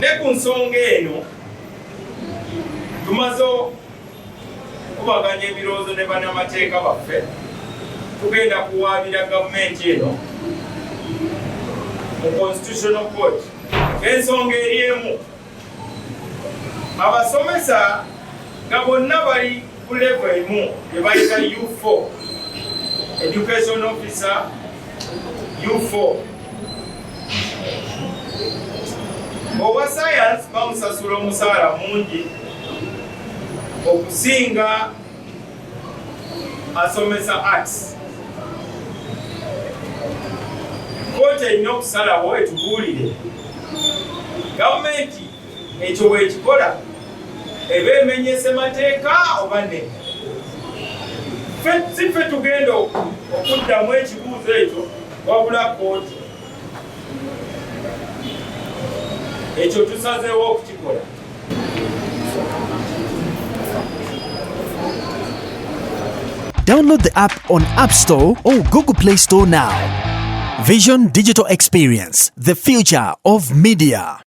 Ne ku nsonga eno tumaze okukubaganya ebirowoozo ne bannamateeka baffe, tugenda kuwaabira gavumenti eno mu Constitutional Court. Ensonga eri emu, abasomesa nga bonna bali ku level emu gye bayita U4, education officer U4. Owa science bamusasula omusaala mungi okusinga asomesa arts. Kkooti erina okusalawo etubuulire gavumenti ekyo bwekikola eba emenye ssemateeka oba nedda. Si ffe tugenda okuddamu ekibuuzo ekyo, wabula kkooti. Ekyo tusazeewo okukikola. Download the app on App Store or Google Play Store now. Vision Digital Experience, the future of media.